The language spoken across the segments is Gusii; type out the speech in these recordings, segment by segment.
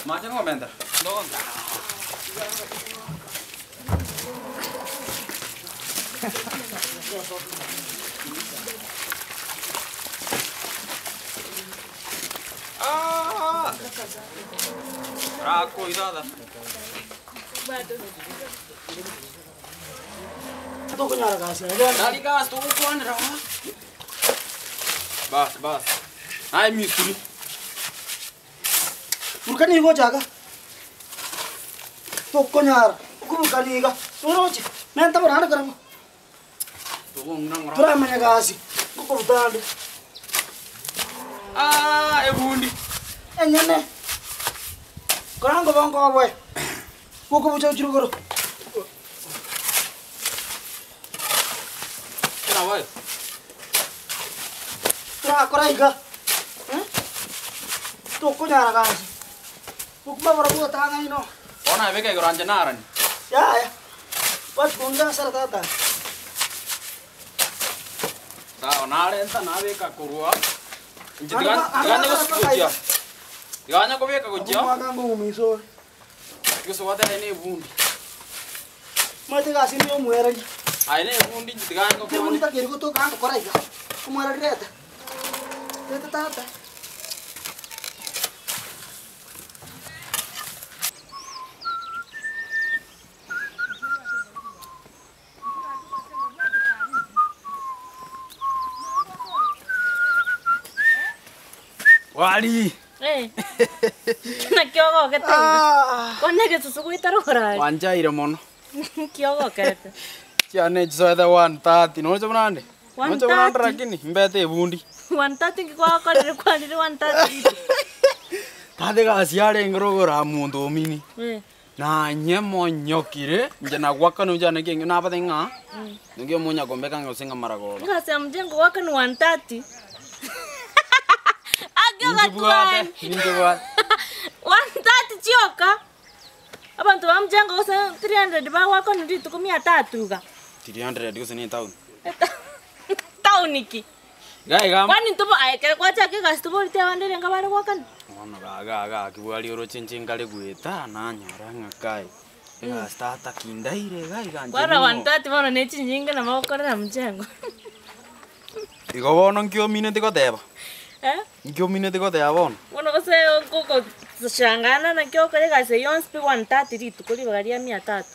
Mache ngomenta. Ah! Rako idada. Tokonyara gasi aye genda. Nari gas togokwanera. Bas bas. Aye misuri. Burukania iga ochaga. Tokonyara okoburukania iga. Oroche, menta borande karang'o. Togong'ina ng'ora. Toramanya gasi, ngokoruta ande. Ah, ebundi. Enyene. Kora ngobongo oboe. Gokobucha gochia rogoro. Nabae. Torakora iga, eh, tokonyara gasi. Bokima borobwo gotang'aina oo. Bono aye beka igoro anche narani. Yaya, bwati konga asara tata. Sawa, narenta nabeka korwa inche tiga Ando- ando tiga anye asara gochia. Tiga anye kobeka gochia. Omwaka ngoumiso ore. Gose aye na ebundi. Omanyete egasi ende ya omwereri. Aye na ebundi inche tiga Ebundi ngokonye. takeri gotoka ngokora iga, omwereri reta, reta tata. Wari! Eh. Naki ogogete iga? Bono egesusu goetara okorari. Wanchaire mono. Nki ogokerete? Chiane chisoete 1:30 noche buna ande? Noche buna ande 1:30? lakini mbete ebundi. 1:30 nki gwakorire kwarire 1:30 rituko? Tata egasi yarenge rogoro monto omini. Eh. Nanye monyokire inche nagwakana inche naki eng'e nabate ng'a ninki omonya kombeka ng'a gose ng'a maragoba. Egasi ya mjengo goakana 1:30. Ake Ninche bwate, ogatwani. ninche bwate. 1:30 chioka. Abanto ba mjengo gose 300 bagoakana rituko mia tatu iga. 300 gose ne etown. Town ki? Iga iga. Kwani ntobo aye ekero gwachaka egasi toboreti abande renge bare goakana? Bono ga ga gaki bwari oroche inche nkare goeta nanyora ng'a kai egasi tata kindaire iga iga inche Kwarora ning'o. 1:30 bono ne chinyinga nabo ogokorera mjengo. Igo bono nki omineti goteba? Eh? Nki omineti goteba bono? Bono gose okogoshangana naki okore egasi eyio yonsi pi 1:30 rituko ribaga ria mia tatu.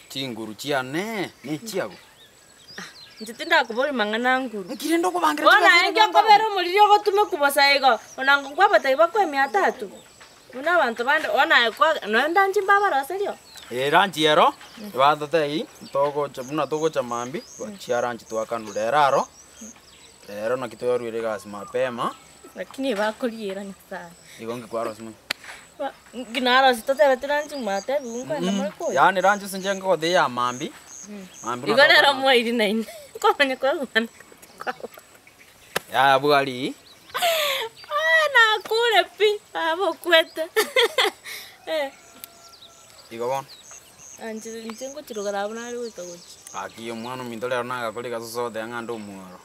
Chinguru chiane nechiago. Inche tindakoboria mang'ana nguru. Nki rende okobangera Bono chibesa aye ere nki bonga okobera omoriri ogotumekwa bosa igo, onango nkwabatebi bakoe mia tatu? Buna abanto bande, bono aye kwa nonya ndanchi mbabaroserie oo. Ee ranchi ero, ebatotebi togocha buna togocha mambia, chia ranchi twakanwa rero aro, rero naki twaruire egasi mapema. Lakini bakoriera Nyasaye. Igo nki kwarosia mono? Ba nki narosia totebeti ranchi mwatebiwu nkoenda more koyia. Yaani ranchi ase inche nkogotebia ya mambia, mambia Igo rero mwairi naende, nkomanya koigwana kwabo. Yaya bwari. Ah nakure pi, aba okwete eh. Igo bono. Anche inche ngochirogera abwo nare goika gochia. Gaki omwana ominto rero nagakora egasoso goteba ng'a nde omworo.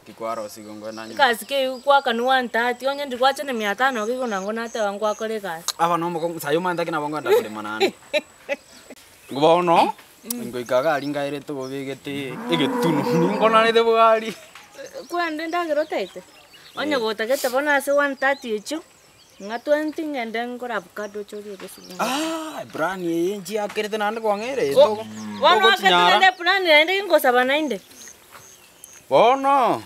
Nki kwarosia igo nkoenda nyuma. Egasi keigo kwakanwa one thirty onye ndiri gwacha na mia tano iga igo nang'o nateba ngwakora egasi. Aba nomokong'u sayi omanyete ki nabo nkoenda korema naende. Bono, ngoika iga aria ngaerete obegete egetunu, ninkonarete bwari. Kwende endagera otaete? Onye gotagete bono ase one thirty echio, ng'a twenty ng'ende ngore avocado oche orie egesuguma. Ah, eplani eye nchiakerete naende kwang'eire Bono akete togochinyara. naende eplan naende gingosaba naende. Bono,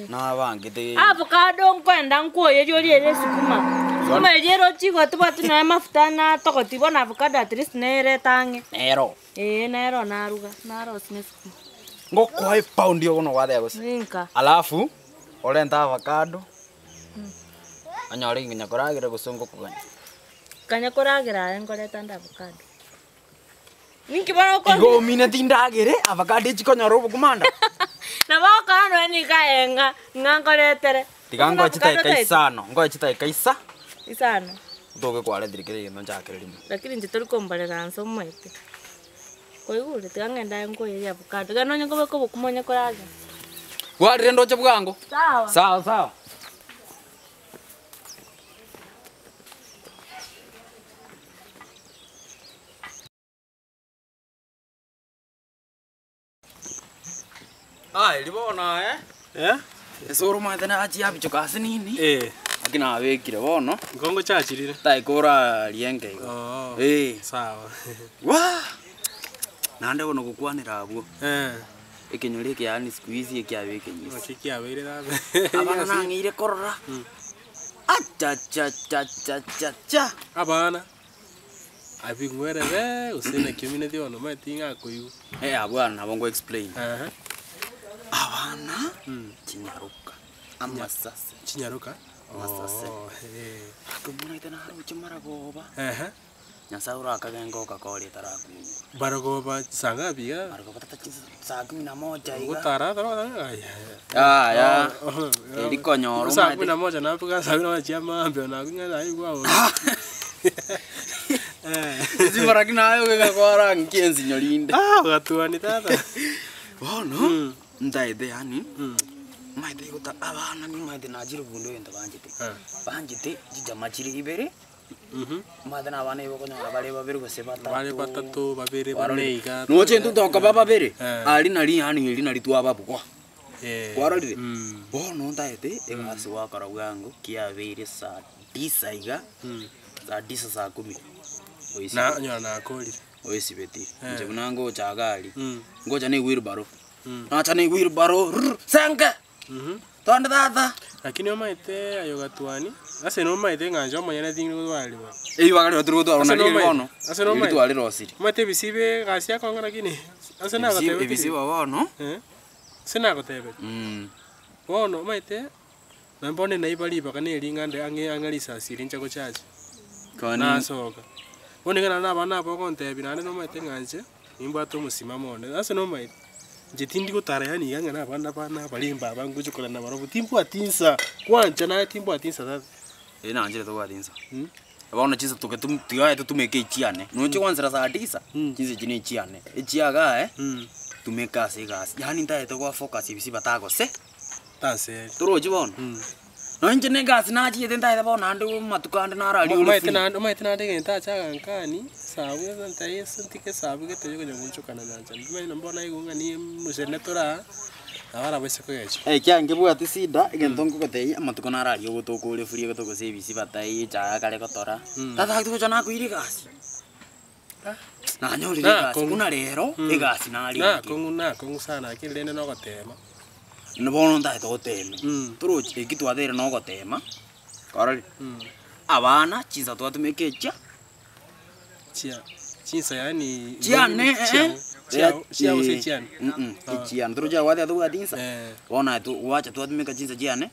nabangete. Avocado nkoenda nkwoyeria orie ere esukuma. Sukuma eria ere ochigwa tobwati nonya amafuta natogoti bono avocado at least nere etang'e. Nero. Eeh nero naruga, narosia na esukuma. Ngokoa epaundi ogo nogwateba gose. Ninka. Alafu, orente avocado, onyore nginya koragera gose ngokogania. Kanya koragera aye nkoreta nde avocado. Ninki bono Igo omineti ndagere, avocado echi konyora obokima nda. Nabo okora. Bono yaani iga aye ng'a ng'a nkoretere. Tiga Buna ngoe avocado chidakika otaete. isano, ngoe chidakika isa, Isano. otoke kwaretire kera egento nchakere rimo. Lakini inche tori kombarera nse omoete. Kwaigure? Tiga ng'ende aye nkoyerie avocado. Iga nonye nkobeka obokima onye koragera. Bwarire ndoche bwango. Sawa. Sawa sawa. Aye ribono aye, Eh? ase oromanyete nachia abichoka ase nini, Eh. lakini nabekire bono, Nkongo chachirire. taika orarie enke igo. Oo. Eh. Sawa. Waa! Naende bono gokwanera abwo, Eh. ekenyoro eke yaani siku hizi ekiabe ekenyisi. Naki kiabeire raba. Abana nang'eire korora, achachachachacha! Abana. Abing'werere gose naki omineti bono omanyete ing'akoigwa. Eh abwo nabo nko explain. Ehe. Abana, chinyaroka, amasase. Chinyaroka? Amasase. Oo, eh. Ake omwana naroche maragoba. Ehe. Nyasaye orakage ngoka kore etarakunywa. Maragoba saa ngapi iga? Maragoba tata chinsa saa kumi na moja iga. Ogotara tara aya. Yaya, eri konyora Saa omanyete. kumi na moja nabuga saa kumi na moja chia maambia nakunywa naigwa bono. Chimbaraki naye ogeka kwara nki ensinyo rinde. Ah, ogatuani tata. Bono, ntaete yaani, omanyete igota abana nimanyete nachire bunda egento banchete. Banchete chichama chire ibere, omanyete na abana igo okonyora bare babere gose batato. Bare batato, babere, bane iga. Noche intwe tokoba babere, Eh. aria nari yaani eri nari twababugwa. Eh. Kwarorire? Mm. Bono ntaete, egasi gwakora bwango, kiabeire saa tisa iga, saa tisa saa kumi. Na nyora nakorire. Oesibeti. Eh. Inche buna ngocha iga aria, Mm. ngocha na ewheelbarrow. Mm. Nacha na ewheelbarrow, rrrr, senke! Mhm. Twende tata! Lakini omaete aye ogatwani, ase nomaete ng'a inche omonyene tindi gotwarigwa. Eibaga riria tori gotwarwa Ase nari nomaete- bono, ase riria nomaete. twarirosirie. Omanyete ebisibe egasi yakong'a lakini, ase Ebisibo nagotebetie ebisibo bono, Eh, ase nagotebetie. Bono omanyete, nonye bono naiba ribaga na ering'ande ang'e ang'e risasi eri nche gochacha, Kwani nasoka. Bono iga naende abana aba ogontebia naende nomanyete ng'a inche, nimbwate omosimamo one, ase nomanyete, inche tindi gotara yaani iga ng'a na abana bane abarembe aba ngochia korana nabarobwo, timbwati insa, kwancha naye timbwati insa tata. Eh nanchire tobwati insa. Bono chinsa toke tum tigaye totumeke echiane, noche gwansera saa tisa, chinsa echi na echiane, echia igaa tumeka ase egasi, yaani ntagete gwa focus ebisi batagose, Tanseri. torochi bono? Nonye inche na egasi nachiete ntagete bono naende amatuko ande nararia ore Omanyete free. naende omanyete naende egento acha agankani, esabu ntae ase ntike esabu gete yokonya goonchokana na inche. Omanyete nabo naigwa ng'a niye omosene tore aa, nabo arabaise kogecha. Ekiagera nkebwati shida, egento nkogotebia amatuko nararia ogotoka ore free egotoka gose ebisi batai echaye akare gotora, tata gaki togocha nakoira egasi. Nanyorire egasi Nakong'u. buna rero, egasi narenge. Nakong'u nakong'u sana lakini rende nogotema. Bono ntagete goteme, torochi eki twabeire na ogotema, kwarorire, abana chinsa twatumeka echia. Chia chinsa yaani Chiane chiao chiao chiao gose chiane. Echiane torochi abwate tobwati insa, Eh. bono aye gwacha twatumeka chinsa chiane,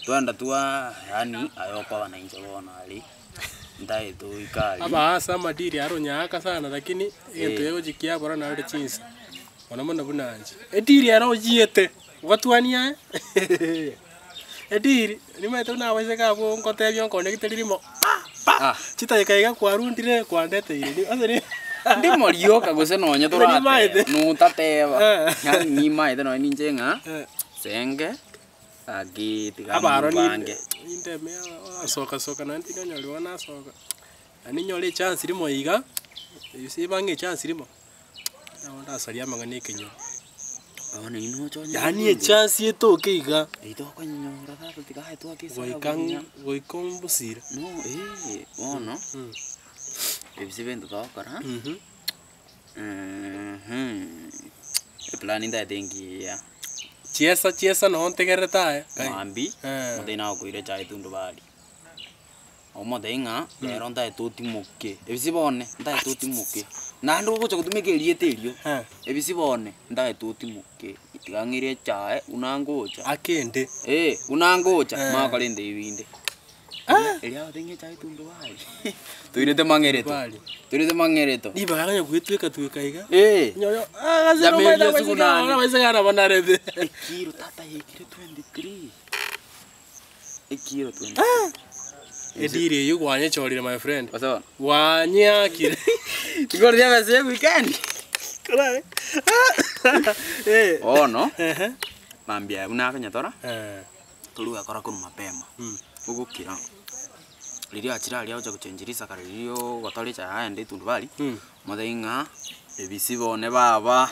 twaenda twa yaani aye okoba na inche bono aria, ntagete oike aria. Abaasa amadiri aro onyaaka sana lakini egento gegochia kiabora naende chinsa. Mono mono buna inche. Ediri ero ochiete, ogotwania aye, ediri, nimanyete buna abaiseke abwo ngotebia onconnecte ririmo pa pa, Ah. chidakika iga kwarundire kwandeteire ase ri Ndimo rioka gose nonye torateba, Nimaete. notateba, Eh. yaani nimaete nonye ninche ng'a, Eh. senge, gaki tiga Abaroni mobange. indeme asoka soka naende tinyonyoriwa nasoka, naende ninyore echance rimo iga, ase ebange echance rimo, nabo ndasaria amang'ana ya ekenyoro. Bono inwe noche onyore Yaani rinde. echance etoke iga, Eyio tokonyora tata tiga aye twake esabu goika buya. goika ombosire. No eh, bono, ebise ebinto togokora, eplan ntagete engiya. Chiesa chiesa noo ntegererete aye. Mambia, Eh. omotebi nagokoira echae tundubari. Omotebie ng'a rero ntagete otimoke, ebise bone ntagete otimoke, naende ogocha gotumeka erieta erio, Eh. ebise bone ntagete otimoke, tiga ng'ire echae buna ngocha, Akende. eh, buna ngocha Eh. makore intebie binde. Eria agote ng'a echae tundubari. Toirete mang'ereto. Tundubari. Toirete mang'ereto. Ribaga konya gwetweka tweka iga. Eh. Nyoyo, ah, gase Jamii nomaete eria abaiseke sugunani. aba, abaiseke aba banarete. Ekiro tata yaikire 23. Ekiro 23. Ediri eyio gwanyechorire my friend. Gose bono. Gwanyeakire. Igoro ria besa ya weekend. Korare. Eh. Bono, Ehe. mambia buna akonyetora, Eh. tori gwekora korwa mapema. Ogokira, riria achire aria agocha gochengi risakara riria ogotora echae aende etundubari, omotebi ng'a ebisi bone baba,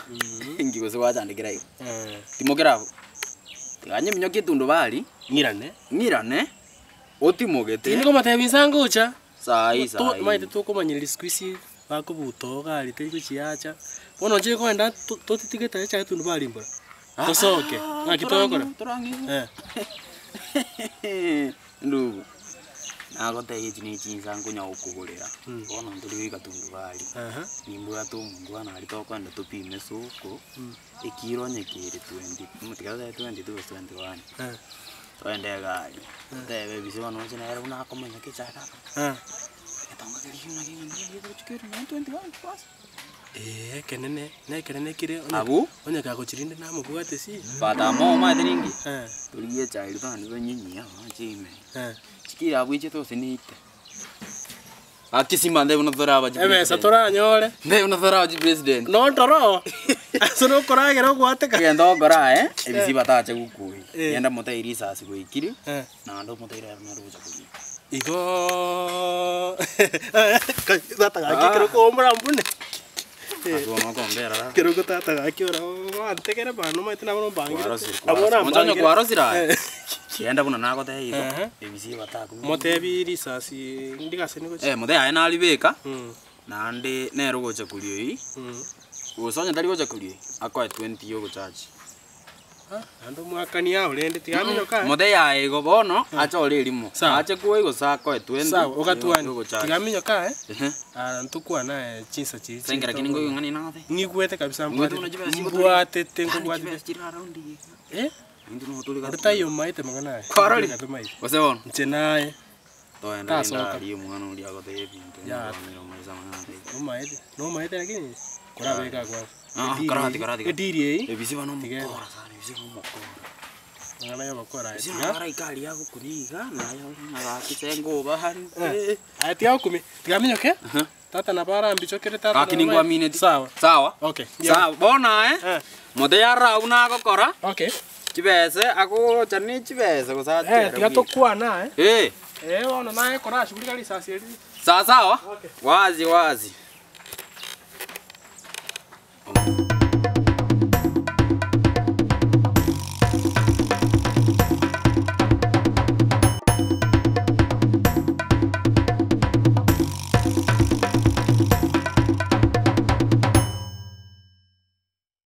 nki gose gwachandekera iga. Eh. Timokera abwo, tiga nyeminyokie etundubari, Ng'irane. ng'irane, otimogete. Tindi komotebia inse ngocha. Saii To- saii. Omanyete tokomanyereri siku hizi bakobuta ogari teri gochiacha, bono nche kogenda to- totitigete echae tundubari mbora, tosoke, ng'aki togokora? Torang'igwe. Eh. Ndugu, nagotebia echi ne chinsa nkonya gokogorera, bono ntori goika tundubari, Aha. nimbwate omongwana aria tokoenda topime soko, ekiro onye kere twenty, tiga totebe twenty two gose twenty one, Eh. togende egari, totebe ebise bono oche nere buna akomanya kechae kaka, Eh. egetonga keria king'ana king'ana ngegochi kere nonye twenty one bas. Eeh ekenene, na ekenene kere onye Abwo. onye kagochirinde namobwate si. But amo omanyete ninki? Eh. Torigie echae eria togende tonyenyie amache ime. Eh. Chikira abwo iche tose neite. Gaki simba nde buna tore abachi Ebesa president. toranyore. Nde buna tore abachi president. Notoro, ase nokoragera ogwateka. Egento ogokora aye, ebisi batache gokwoyia. Eh. Genda motebi risasi gwaikire, Eh. naende omotebi rero nere ogocha koria. Igoo tata gaki ekero kombora mbune. Ase bono okombera rara. Ekero tata gaki ora oantegere bana omanyete nabo mbangire. Kwarosire, Nabo kwarosire. Monto onye orambangire. kwarosire aye. Eh. Genda buna nagotebia igo, Ehe. ebisi batakobuya. Motebi risasi ndigase nigochi. Eh, motebi aye naribeka, Mm. naende nere ogocha koria oyio, Mm. gose onye tari gocha koria oyio, akoe twenty ya ogochachi. Ah, naende omwakani ao rende tiga aminyoka aye. Motebi aye igo bono, achore erimo, Sawa. ache koa gose akoe twenty Sawa, ogatwani. ya ogochachi. Tiga aminyoka aye. Ehe. Ah, ntokwana aye chinsa chiria Ase enkera kende nkoigwa ng'a ninagote. Ng'igwete kabisa Ng'igwete mbwatete. buna chibesa chigotoria. Mbwatete Yaani nkobwatete. chibesa chire around iga. Eh? Intwe nigo tore Ore taiyo omaete mang'ana aya. Kwarorire? Gatomaete. Gose bono? Inche naye. Toenda Tasoka. rende aria omwana oria agotebia ebinto Ya. nigo omaisa amang'ana ataiyo. Omaete. Nomaete lakini korabeka kwanza. Ah, Ediri karati, eyio- karati. Ediri eyio. Ebisi bano Tiga. omokora sana, ebisi bano omokora. Mang'ana ya obokora aya. Ebisi Tiga. nabo araika aria agokuna iga, naye ng'aki sengoba hari. Eh. Aya tiga okumia. Tiga minyoke. Tata nabo arambichokere tata. Gaki nabo ningwamineti. Sawa. Sawa. Okay. Sawa, bono aye, Eh. mote yarora buna agokora, Okay. chibese, agocha ne chibese gose Eh, achere tiga bweka. tokwana aye. Eh, Eh, bono naye korashughulika risasi eri. sawa sawa? Okay. Wazi wazi.